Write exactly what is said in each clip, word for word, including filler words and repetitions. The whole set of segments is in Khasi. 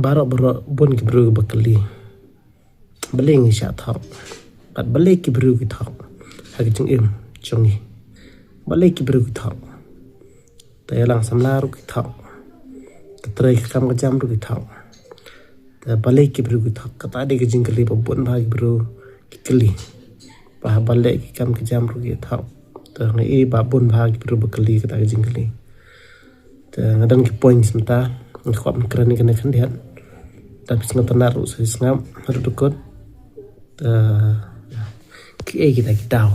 Baroh baroh bun ki briew ba kylli balei ngi shah thok, bad balei ki briew ki thok ha ka jingim jong ngi. Balei ki briew ki thok? Te ïalang samla ruh ki thok, ka trei ka kam ka jam ruh ki thok. Te balei ki briew ki thok? Kata dei ka jingkylli ba bun bha ki briew ki kylli. Ba haba leh ki kam ki jam ruh ki thok. Te nga i ba bun bha ki briew ba kylli kata ka jingkylli. Te nga don ki point mynta, nga kwah ban kren ïa kane khyndiat. Te phi sngewtynnat ruh sa sngap, ruh dukut. Te kiei kita ki daw?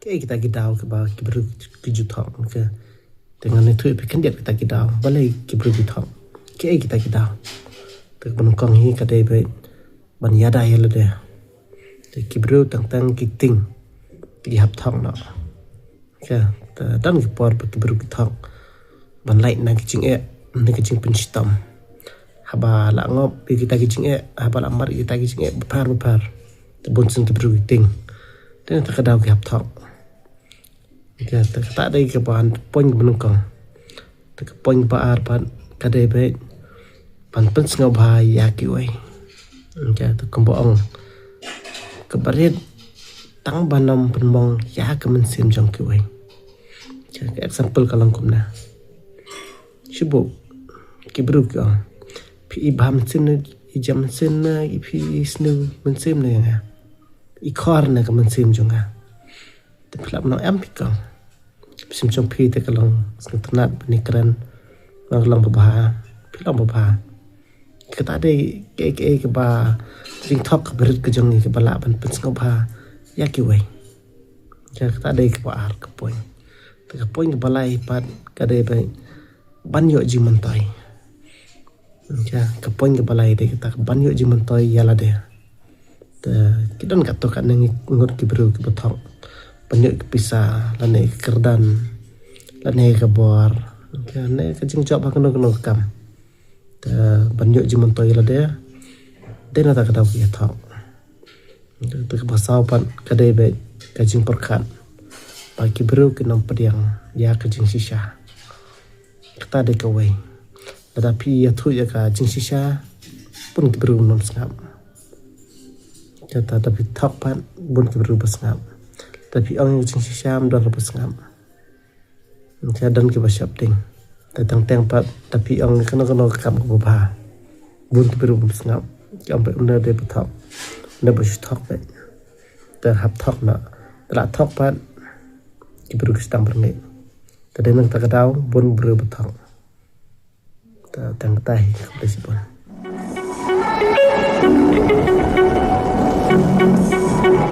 Kiei kita ki daw kiba ki briew ki ju thok? Te ngan ïathuh ïa phi khyndiat kita ki daw. Balei ki briew ki thok? Kiei kita ki daw? Te kaba nyngkong hi ka dei ba ban ïada ïa lade. Te ki briew tang tang ki tieng ki hap thok noh. Te don ki por ba ki briew ki thok ban lait na ki jingeh, na ki jingpynshitom. Haba la ngop ïa kita ki jingeh, haba la mad ïa kita ki jingeh bapher bapher, te bun sien ki briew ki tieng. Te nangta ka daw ki hap thok. Te kata dei kaba point ba nyngkong. Te ka point ba ar pat ka dei ba ban pynsngewbha ïa kiwei. Te kumba ong, ka barit tang ban ym pynmong ïa ka mynsiem jong kiwei. Ka example ka long kumne. Shu bok ki briew ki ong, phi i bha mynsiem ne, i jam mynsiem ne, i phi i sniew mynsiem ne ïa nga, i khor ne ka mynsiem jong nga? Te phi lah ban ong em, phi kong. Mynsiem jong phi te ka long sngewtynnat ban ïakren, ka long babha, phi long babha. Kata dei kiei kiei kaba jingthok ka barit ka jong ngi kaba lah ban pynsngewbha ïa kiwei. Kata dei kaba ar ka point. Te ka point kaba lai pat ka dei ba ban ïoh jingmyntoi. Ka point kaba lai dei kata ka ban ïoh jingmyntoi ïa lade. Te ki don katto katne ngut ki briew kiba thok ban ïoh ki pisa, lane ka kyrdan, lane ka bor, lane ka jingjop ha kano kano ka kam. Te ban ïoh jingmyntoi ïa lade, dei na kata ka daw ki ïa thok. Te kaba saw pat ka dei ba ka jingpyrkhat ba ki briew kin ym pdiang ïa ka jingshisha. Kata dei kawei. Lada phi ïathuh ïa ka jingshisha, bun ki briew ym sngap. Kata da phi thok pat, bun ki briew ba sngap. Da phi ong ïa ka jingshisha, ym don ruh ba sngap. Te don kiba sheptieng. Te teng teng pat da phi ong ïa kano kano ka kam kaba bha, bun ki briew ym sngap. Ki ong ba une dei ba thok, une ba shu thok beit. Te hap thok noh. Te la thok pat, ki briew ki sdang byrngeit. Te dei na kata ka daw bun briew ba thok. Te tang kata hi, khublei shibun.